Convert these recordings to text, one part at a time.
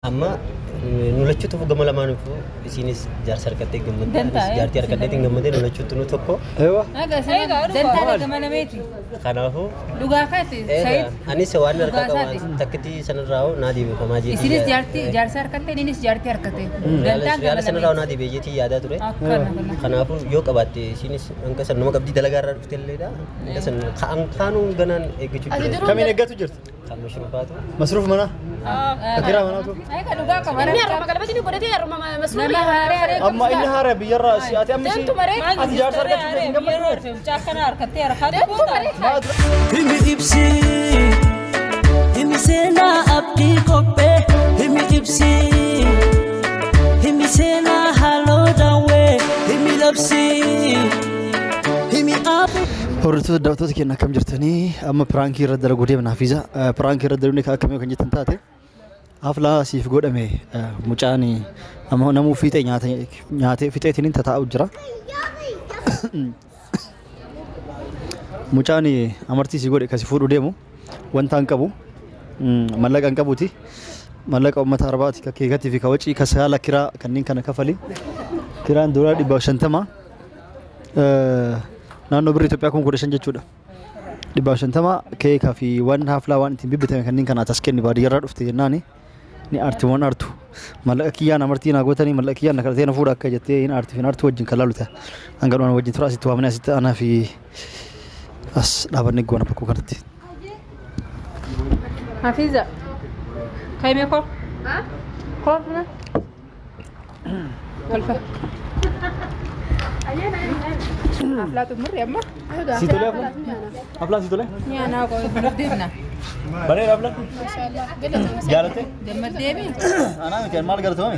Amma nu lachuutu gama lamaaniifuu isiinis jaarsa harkattee gammadde Dantaa, anis jaartii harkadheetiin gammadee nu lachuutu nu tokko. Ewa. Dantaa gama lameeti. Kanaafuu Dhugaa keeti Sayid. anis waan harkaa Dhugaa qabu isaati. takkitti sanarraa hoo naa deebifamaa jeetii. Isinis jaartii jaarsa harkatte innis jaartii harkatte. Dantaan gama Riyaala sanarraa hoo naa lameeti. deebi'ee jeetii yaadaa ture. Akkana kana. Kanaafuu yoo qabaatte isiinis hanga san nama qabdii dalagaa irraa dhufte illeedha. Hanga san ka'an kaanuu ganaan eeggachuu Ati jira. duruu Kamiin eeggatu jirti? Kan mashruufaatu. Masruuf manaa? Ka kiraa manaatu? Egaa dhugaa qaba. Inni haruma galbati ni godhatee haruma masruufi. Nama haaree haaree Amma inni haara biyyarraa si ati amma si Deemtu maree. ati jaarsa argachuu hin gammaddu. Deemtu maree. Maal Himi ibsi, himi seenaa abdii qophee, himi ibsi, himi seenaa haaloo daawwee, himi labsi, himi abdii. Hordoftoota daawwattoota keenya akkam jirtanii amma piraankii irra dalaguu deemna Hafiiza. Piraankii irra dalaguun kan akkamii kan jettan taate haflaa siif godhame mucaan amma namuu fiixee nyaatee fixeetiin tataa'u jira. Mucaan amartii si godhe kasi fuudhu deemu wanta hin qabu mallaqa hin qabuuti. Mallaqa uummata arbaati ka keekatii fi ka wacii ka saala kiraa kanneen kana kafali. Kiraan duraa 150. Naannoo birrii Itoophiyaa 15,000 jechuudha. 150 keekaa fi waan haflaa waan ittiin bibbitame kanneen kana as kenni baadiyyaarraa dhufte jennaani ni aarti waan aartu. Mallaqa kiyyaan amartii naa gootanii mallaqa kiyyaan na kadhatee na fuudha akka jettee hin aarti fi hin aartu wajjin kan laalu ta'a. Hanga dhumaan wajjin tura asitti waamnee asitti anaa fi as dhaabannee goona bakkuu kanatti. Hafiza. Kaimee koo. Koo. Kolfa. Haflaa xumurre amma. Si tolee haflaan? Haflaan si tolee? Nyaanaa koo nuuf deemna. Bareeda haflaan? Jaalatte? Gammaddeemi. Anaa miti maal galatoome?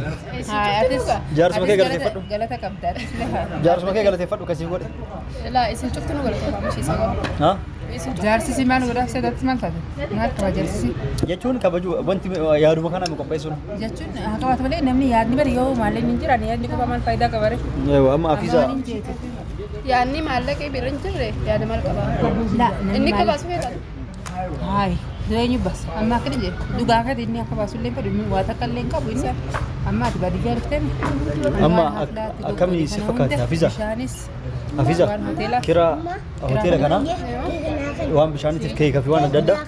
Haa atis. Jaarsuma kee atis galateeffadhu. Galata qabda. Atis lafa. Jaarsuma kee galateeffadhu kasii godhe. Laa isin cuftu nu galatooma mishiisa qaba. Haa? Jaarsisi maal godhaa seetatti maal taate? Maal qaba jaarsisi? Jechuun kabajuu wanti yaaduma kana qopheessuun. Jechuun haa qabaatu malee namni yaadni bari yoo maallaqni hin jiran yaadni qofa maal faayidaa qaba ree? Eewa amma afiisa. Amma waan hin jeete. Yaadni maallaqii bira hin jirre yaada maal qaba? Laa namni Inni akka maal baasu feetan. Hayi jireenyi bas amma akka jedhe dhugaa kati inni akka baasu illee fedhu inni waa takka illee hin qabu inni amma ati baadiyyaa dhuftee Amma akkamii si fakkaate Hafiza? Bishaanis Hafiza waan hoteelaa kiraa hoteela kanaa waan bishaaniitiif keeka fi waan adda addaa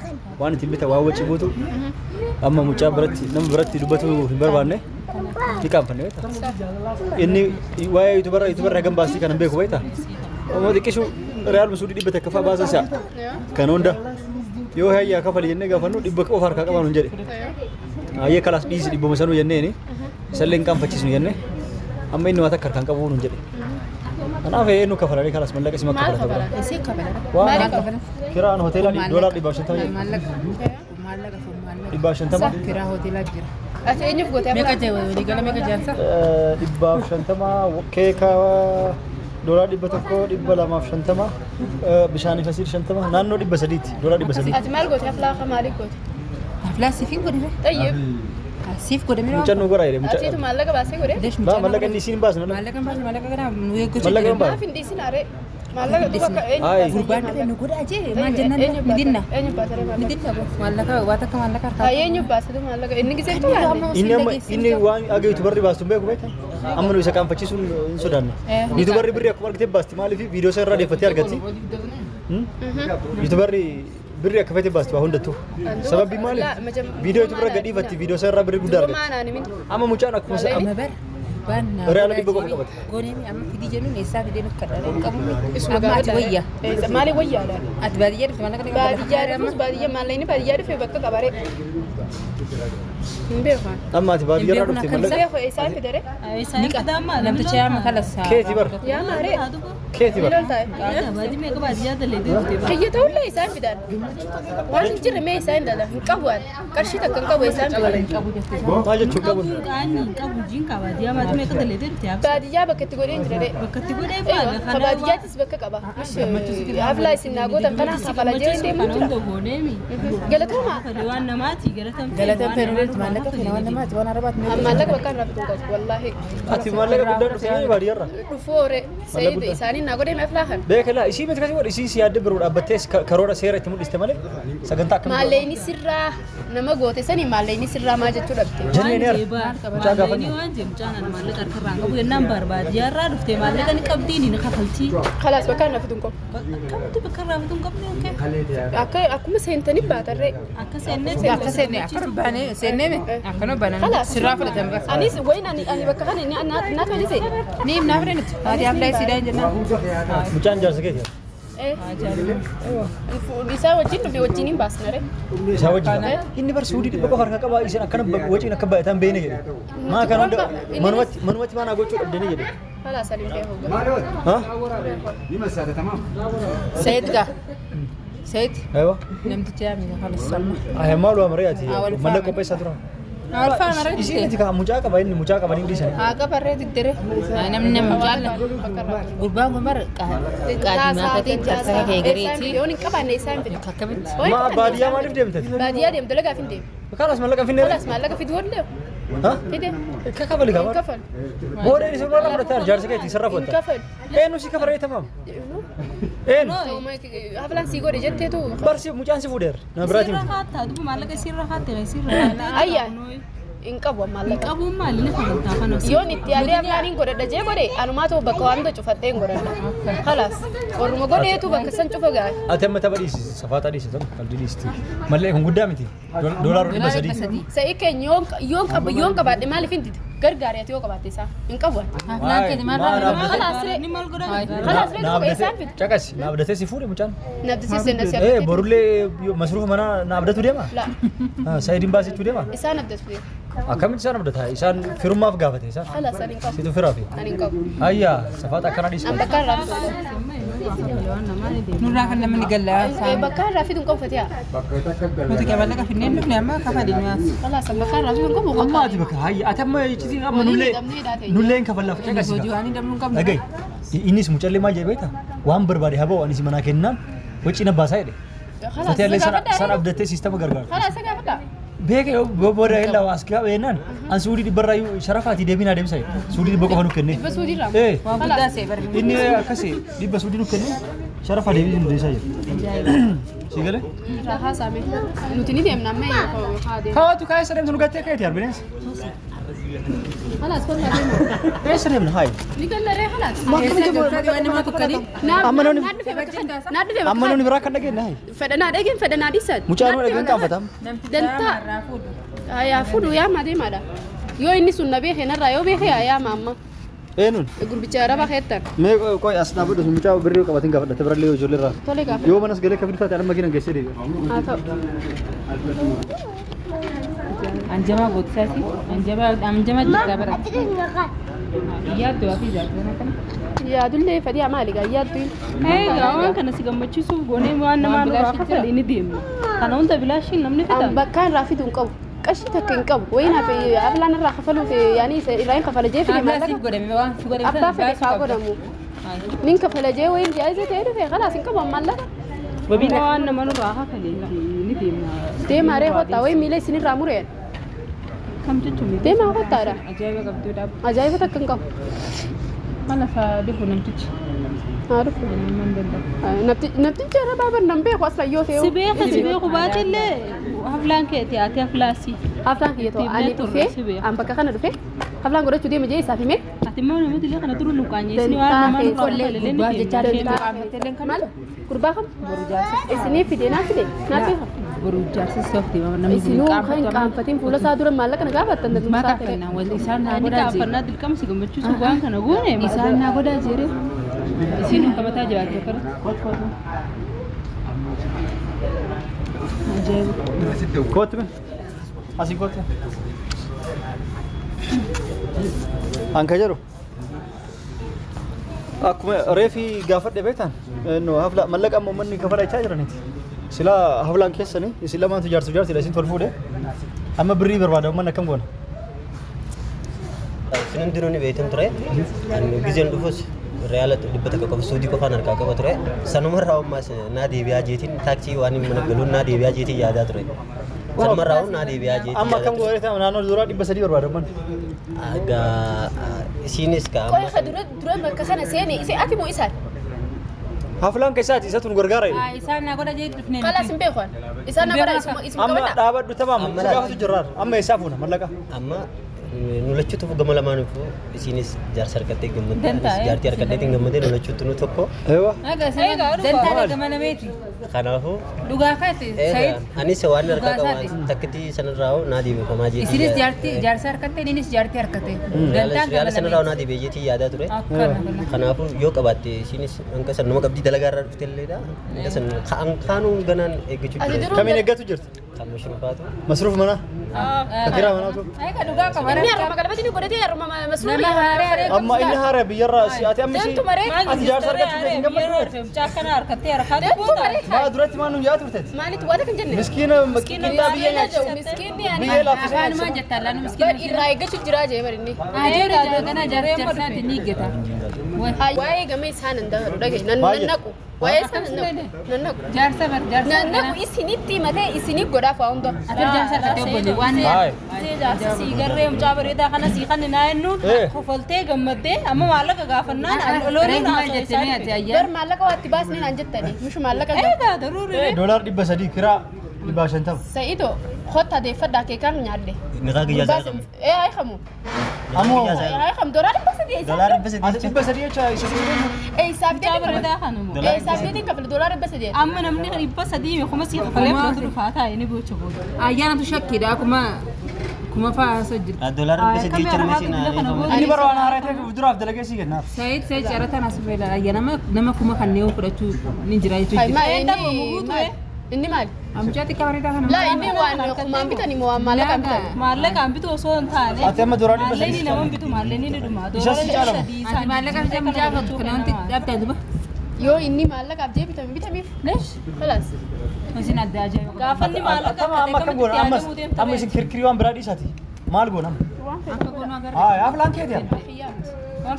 waan ittiin bita waan wacii guutu amma mucaa biratti nama biratti dubbatu hin barbaanne ni qaanfanne beektaa. Inni waa'ee yuutubarra yuutubarra hagam baasii kan hin beeku beektaa. Omoo xiqqishu reyaal musuudii 100 fa'aa baasa si'a. Kan hunda yoo hayyaa kafali jennee gaafannu 100 qofa harkaa qabaan hin jedhe. Hayyee kalaas dhiisi dhibbuma sanuu jenneeni isallee hin qaanfachiisnu jenne amma inni waa takka harkaan qabu nuun jedhe. Kanaaf eenyu kafalanii kalaas mallaqa isima Maal kafalata kafala? bara. Isii kafala. Waan Maal kafala? kiraan hoteelaa doolaar 150 jedhe. Maallaqa. Maallaqa sun maallaqa. 150. Kiraa hoteelaa jira. Ati eenyuuf gootee Meeqa jee walii gala meeqa jaansa? 150 keeka doolaar 100 250 bishaanii fasiir 50 naannoo 300ti doolaar 300. Ati maal goote aflaa akka maalii goote? Aflaa siif hin godhine. Xayyib. Siif godhame Mucaan nu godhaa jedhe mucaa. Atiitu maallaqa baasee godhe? Lesh Baa mallaqa inni isiin baasne mallaqa. Maallaqa hin baasne maallaqa kana nu eeggachuu Maallaqa hin jira. baasne. Maaf hin dhiisin aree? Maallaqa duuba akka eenyu Ayi. baasee Gurbaan dhufe nu godhaa jee maal jennaan Eenyu ni dinna. baasee? Eenyu baasee Ni maallaqa? dinna boo maallaqa waa takka maallaqa harkaa. Haa eenyu baasee maallaqa? Inni gisee qabaanne. Inni amma inni waan aga yuutubarri baastu hin beeku beektaa? Amma nu isa qaanfachiisuun hin sodaanne. Eh. Yuutubarri birrii akkuma argite baasti maaliif viidiyoo isa irraa deeffatee argatti. Yuutubarri birrii akka fete baasti waa hundattuu. Sababbi maaliif? Viidiyoo yuutubarra gadhiifatti viidiyoo isa irraa birrii guddaa Duruma argatti. anaan himin. Amma mucaan akkuma isa Amma bar waan naa Reyaala godhaa 100 qofa jee qabate. Goonee amma fidii jennuun eessaa fidee nutti kadhaa hin qabu. Isuma Amma ati gaafadha. wayya. Maaliif wayyaadha? Ati baadiyyaa dhufte maallaqa ni qabda. Baadiyyaa dhufus baadiyyaa maallaqni baadiyyaa dhufe bakka qabaree. Hin beeku. Amma ati baadiyyaa irraa Hin dhufte beeku mallaqa Beeku eessaan fidare? Ni qaba. Namticha yaama kalas. keeti bar Yaa maaree. keeti bar. Lol taa'e. Kiyya ta'ullee isaan fidan. Waan hin jirre mee isaan dhala. Hin qabu ani. Qarshii takka hin qabu isaan fidan. Maal jechuun qabu? Baadiyyaa bakka itti godhee hin jira dee. Ka baadiyyaattis bakka qaba. Haflaa isin naa gootan kana kafala jee hin deemu jira. Galatooma. Galatan fedhu maallaqa fedha waan namaati waan arabaati. Maallaqa bakka irraa fidu qabu wallaahi. Ati maallaqa guddaan dhufte baadiyyaa irraa. Dhufoore. Sa'iid isaanii Aflaaniin naa godhee aflaa kana. Beekala isii miti kasi godhe isii si yaadde biroo dhaabbattee karoora seera itti mul'iste malee sagantaa akkamii godha? Maallaqni sirraa nama goote sanii maallaqni sirraa maa jechuu dhabde. Jennee ni arga. Mucaa gaafanne. Waan jee mucaan ani maallaqa harkarraa hin qabu jennaan barbaadiyyaarraa dhuftee maallaqa ni qabdii ni kafaltii. Khalaas bakka irraa fiduun qabu. Akkamitti bakka irraa fituun qabne okay? Akka akkuma seentanii baatarree. Akka seennee Akka seenne akka baanee seennee akkana baanee Khalaas. sirraa fudhatan bakka. Anis wayin ani bakka kana naa tolise. Ni himnaa fudhan nuti. Haati aflaa isiidhaan jennaan. Mucaan jaarsa keeti. Isaa wajjin dhufne wajjin hin baasnare. Isaa wajjin. Inni bar suudii dhibba qofa harka qaba isin akkana waciin akka baay'atan beene jedhe. Maa kana hunda manumatti manumatti maanaa gochuu dhabdanii jedhe. Khalaas ani beeku. Ha? Sayid gaa. Sayid Aywa. namticha yaamina kalas amma. Ay maal waa maree ati Ah, wal mallaqa faana. qopheessaa turan. Wal faana maree Isiin miti kaa mucaa qaba inni mucaa qaba inni dhiisanii. Haa qabarree didere. Namni nama jaallatu. Gurbaan kun bara qaadimaa ta'e jaarsa kee gareeti. Yoon hin qabaanne isaa hin fidu. Akkamitti? Maa baadiyyaa maaliif deemte? Baadiyyaa deemu dalagaaf hin deemu. Kanas mallaqa finnee. Khalaas maallaqa fiduu wallee Ha? fide. Kakafali Hin qaba. kafalu. Booda inni sirra fudhataa jaarsa keeti sirra Hin fudhata. kafalu. Eenyu si kafalee tamam? Eenyu? Haflaan sii godhe jetteetu. Barsi mucaan si fuudheera. Nama biraati Sirra miti. haattaa duuba maallaqa sirra haatte sirra haatte. Ayyaa hin qabu maallaqa. Qabuun maali ni kafaltaa kana. Yoon itti yaadee aflaaniin godhadha jee godhe anumaatu bakka waan hunda cufadhee hin godhadha. Khalaas warruma godheetu bakka san cufa ga'a. Ati amma tapha dhiisi safaataa dhiisi ta'u qalbii dhiisti. Mallee kun guddaa miti. Doolaara 300. Sa'i keenya yoon qaba yoon qabaadhe maaliif hin didu? Gargaari ati yoo qabaatte isaa hin qabu. Aflaan keeti maal raafe? Khalaas ree. Ni maal godha? Khalaas ree tokko eessaan fidu? Caqasi na abdatee si fuudhe mucaan. Nabdisi seenna si Eh abdatee. borullee masruufa manaa na abdatu deema. La Sa'idiin baasachuu deema. isaan abdatu. Akkamitti isaan abdata? Isaan firummaaf gaafate isaan. Khalaas ani hin qabu. Situ firaafi. Ani hin qabu. Ayyaa safaata akkana dhiisi. An bakka irraa fidu. Nurraa kan namni gallaa. Bakka irraa fidu hin qabu fatiha. Nuti mallaqa finneen dhufne amma kafali nuyaas. Khalaas an bakka irraa fidu hin qabu. Amma ati bakka hayya ati amma iccitiin amma nullee nullee hin kafallaaf caqasi. Hojii waan hin dabnu hin qabnu. Dhaga'i innis mucallee maal jedhe beektaa? Waan barbaade haa ba'u anis manaa kennaan wacci na baasaa jedhe. Fatee illee san abdattee siistama gargaaru. Khalaas isa gaafadha. Beeka booda illaa as gaafa jennaan an suudii dhibbarraa iyyuu sharafaatii deebiin adeemsa jedhe. Suudii dhibba qofa nu kenne. Dhibba suudiirraa. Eh Waan guddaa see bari. inni akkasi dhibba suudii nu kenne sharafaa deebiin nu deessaa jedhe. Si galee? Irraa haasaame. Nuti ni deemna amma haa deemu. Kawaatu kaayessa deemtu nu gattee kaayeti arbineensi. Khalaas kottaa deemu. Eessa deemna haayi? Ni gallaree khalaas. Waan nama tokkanii. Amma namni- Naan dhufe bakka kana. Naan dhufe bakka Amma namni biraa kan dhageenye haayi? Fedhanaa dhageen fedhanaa dhiisan. Mucaan nu dhageen qaanfatam. Dantaa. Yaa fuudhu yaa maa deemaadha. Yoo inni sun na beeke narraa yoo beeke yaa yaama amma. Eenyuun? Gurbicha araba keettan. Mee qoy as dhaabbadhu sun mucaa birrii qabatin gaafadha birallee ijoollee irraa. Tole gaafa. Yoo manas galee akka taate anuma makiina geessee deebi'a. Haa ta'u. Anjamaa gootisaati. Anjamaa anjamaa jirtaa bara. Yaaddu hafi jaartii kana. Yaadullee fadhiyaa maali gaa yaaddu. Egaa waan kana si gammachiisuuf goonee waan namaa nurraa kafale ni deemna. Kana hunda bilaashiin namni An fida. bakka irraa fidu hin qabu. Qarshii takka hin qabu. Wayin hafe aflaan irraa kafaluuf yaani irraa hin kafala jee fide Aflaan siif maallaqa. godhame waan si godhame Abbaa fedhe haa godhamu. Nin kafala jee wayin jaayizee ta'ee dhufe khalaas hin qabu maallaqa. Amma waan nama nurraa kafale ni deemna. Deemaa ree kottaa wayin miila isinirraa mureen. Kam jechuun miti. Deemaa kottaadha. Ajaa'iba qabduu dhaabu. Ajaa'iba takka hin qabu. Maal afaa dhufu namtichi. Haa dhufu. Nama hin danda'u. Namtichi arabaa bar nan beeku asla yoo ta'e. Si beeka si beeku baatellee haflaan keeti ati haflaasi. Haflaan kiyya ta'u ani dhufee an bakka kana dhufee haflaan godhachuu deema jee isaaf himee. Ati immoo namatti illee kana turu nu qaanyeessini waan namaa nurraa kafale ni Gurbaa jechaa deemna. qaanfatteellee kan Maal gurbaa kam isinii fide naa fide naa beeka. Boru jaarsi soofti namni Isinuu kan hin qaanfatin fuula isaa dura maallaqa na gaafattan Maa kaafannaa wal isaan naa Ani godhaa jee. kaafannaa dirqama si gammachiisuuf waan kana goone. Isaan naa godhaa jeere. Isinuu qabataa jiraatu akkana. Ajaa'iba. Kootti mee? Asii kootti. An ka jedhu akkuma reefi gaafadhe beektan hafla mallaqa amma uummanni kafalachaa jiraniiti. Silaa haflaan keessanii isin lamaantu jaarsu jaartidha isin tol fuudhe. Amma birrii barbaada uummanni akkam goona? Isin hundinuu ni beektan ture. Ani gizeen dhufus reyaala 100 qofa suudii qofaan harkaa qaba ture. Sanumarraa ammas naa deebi'aa jeetiin taaksii waan hin mana galuun naa deebi'aa jeetiin yaadaa ture. Sanumarraa naa deebi'aa jeetiin. Amma akkam goona ta'e naannoo duraa 300 barbaada uummanni. Egaa isiinis ka Qoy amma ka dura dura bakka kana seene isi ati moo isaan? Haflaan keessaati isatu nu gargaara jedhe. Isaan na godha jee dhufnee. Kalaas hin beeku ani. Isaan na godha isuma Amma qabadha. dhaabadhu tamaam Amma si gaafatu jirraar. Amma eessaa fuuna mallaqa? Amma nu lachuutu gama lamaaniifuu isinis jaarsa harkattee gammadde Dantaa, anis jaartii harkadheetiin gammadee nu lachuutu nu tokko. Eewa. Dantaa gama lameeti. Kanaafuu Dhugaa kaate eega Sayid. anis waan harka Dhugaa qabu isaati. takkitti sanarraa naa deebifamaa jeetii. Isinis jaartii jaarsa harkatte innis jaartii harkatte. Dantaan Riyaala gama sanarraa naa lameeti. deebi'ee jeetii yaadaa ture. Akkana. Kanaafuu yoo qabaatte isinis hanga san nama qabdii dalagaa irraa dhufte illeedha. Hanga san ka'an kaanuu ganaan eeggachuu Ati jira. duruu Kamiin eeggatu jirti? Kan mashruufaatu. Masruuf manaa? Kiraa manaatu? Eega dhugaa qaba. Inni haruma galbatini godhatee haruma masruufi. Nama haaree haaree Amma inni haara biyyarraa si ati amma Deemtu maree. ati jaarsa argachuu hin gammaddu. Mucaa kana harkattee harkaatti Deemtu goota. maree. Maa duratti maa nuun yaa turteeti? Maalitti waan kan jenne? Miskiina qinxaa biyya nyaachisa. Miskiinni ani Biyyee laaffisee Afaanumaan nyaachisa. jettaa laanu bar miskiina. irraa eeggachuu jiraa jee bar inni. Ajeera gana jaarsaati ni eeggata. Waa'ee gama isaan hin dabalu dhagaye nan Baay'ee. naqu. Waa'ee isaan hin naqu. Nan naqu. Jaarsa bar jaarsa. Nan naqu isinitti himatee isinii godhaaf waa hunda. Ati jaarsa harkattee obbolee waan Haay. Jaarsa sii garree mucaa bareedaa kana sii kan naa jennuun Eh. kofaltee gammaddee amma maallaqa gaafannaan looniin maal haasa'u jettee isaa ati dhufe. ayyaan. Bar maallaqa waatti baasnee naan jettanii mishu maallaqa gaafa. Eegaa daruuri. Doolaar 300 kiraa 150. Sa'ido kotta deeffadhaa keekaan nyaadde. Niqaa kiyyaa isaa qabu. Ee haa hiikamu. Ammoo Haa hiikamu doolaar 300 isaa. Doolaara 300. ati 300 jecha isa si beeku. Ee isaaf Mucaa deetiin bareedaa kafala. kana moo. Ee isaaf deetiin kafala doolaar 300. Amma namni 300 kuma sii kafalee fudhatu dhufaa taa'ee ni gocha booda. Ayyaanatu shakkiidha akkuma kuma fa'aa haasoo jirti. Doolaara 300 jecha nama isin Inni bara waan haaraa ta'eef duraaf dalagee sii kennaaf. Sayid sayid carrataan as fayyada ayyaana nama kuma kanneen fudhachuu ni jira Hai jechuudha. maa inni inni maali? Mucaa xiqqaa bareedaa kana. Laa inni waan kumaan bitani moo waan maallaqaan bitani? Maallaqaan bitu osoo hin taane. Ati amma doolaar 300 Maallaqni nama bitu maallaqni ni dhuma. Isa si caalamu. Ati maallaqa bitee mucaa kana wanti dhaabdaa duba. Yoo inni maallaqaaf jee bitame bitamiif. Leesh. Khalaas. Hojiin adda ajaa'iba. Gaafa inni maallaqa Akkama amma akkam goona ammas amma isin kirkirii waan biraa dhiisaati. Maal goona amma? Akka goonuu agarra. Haa haflaan keeti amma.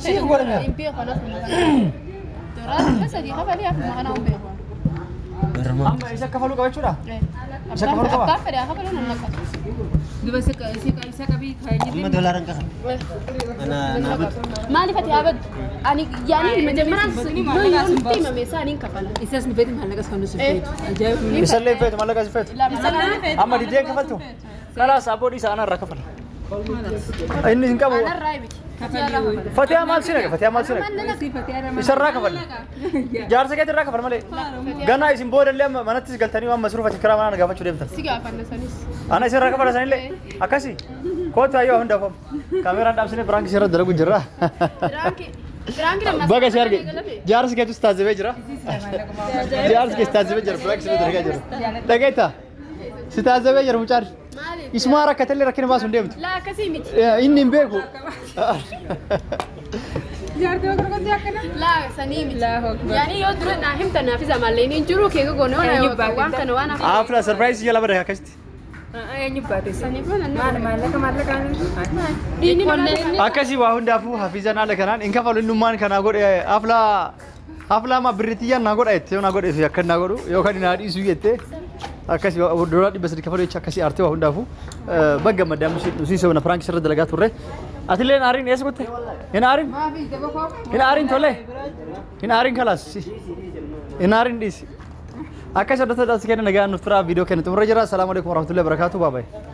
Siif godhame. Hin beeku kanaaf kuma kana. Doolaar 300 kafalee hafuma kana hin beeku. Amma isa kafaluu qaba jechuudha? Isa kafaluu qaba? Abbaan fedhe haa kafaluu nan naqa. Duba isa qabii kaayee Amma doolaara hin qabu. Ana naa bitu. Maaliif ati haa baddu? Ani yaani majamaraan yoo yoo nutti himame isaaniin kafala. Isas ni feeti maallaqas kan nuti feetu. Ajaa'iba. Isallee feetu mallaqa si feetu. Amma diddeen kafaltu? Kalaas abboo dhiisa ana irraa kafala. Inni hin qabu. Anarraa miti. Fatihaa maal si naqa? Fatihaa maal si naqa? Isarraa kafala. Jaarsa keetti irraa kafal malee. Ganaa isin boodallee amma manattis galtanii waan masruufati kiraa manaa na gaafachuu deemtan. Si gaafanna sanis. Ana isin irraa kafala sanillee akkasi. Kootu ayyoo hundaaf kaameraan dhaabsinee biraan kisirra dalagu jirra. Biraanki biraanki nama. Baga si arge jaarsi keetus taasifee jira. Jaarsi kees taasifee jira biraan kisirra dalagaa jira. Dhageetta si taasifee jira mucaan. Maaliif? Isumaa rakkatellee rakkina baasu hin deemtu. Laa akkasii miti. Inni hin beeku. Jaartii bakka akkana. Laa sanii miti. Yaani yoo dura naa himta naaf isa mallee inni jiru keeka goone waan kana waan hafa. Afla surprise jala bada akkasitti. Eenyu baate? Saniif waan Maal maallaqa maallaqaan. Diinni nama. Akkasii waa hundaafuu hafizan haala kanaan hin kafalu innummaan kanaa godhe afla afla ma birritiyyaan naa godha jette yoo naa godhe fi akka naa godhu yookaan naa dhiisu jette akkasii doolaara 300 kafalu jecha akkasii aartee waa hundaafuu bagga maddaa nusi sobna prank sirra dalagaa turre. Atillee hin aariin eessa kutte? Hin aariin? Hin aariin tole? Hin aariin kalaas? Hin aariin dhiisi. Akkas hordoftoota kenna nagaan nuuf turaa viidiyoo kenna xumurra jira. Salaamu alaikum warahmatullahi wabarakatuh. Bye bye.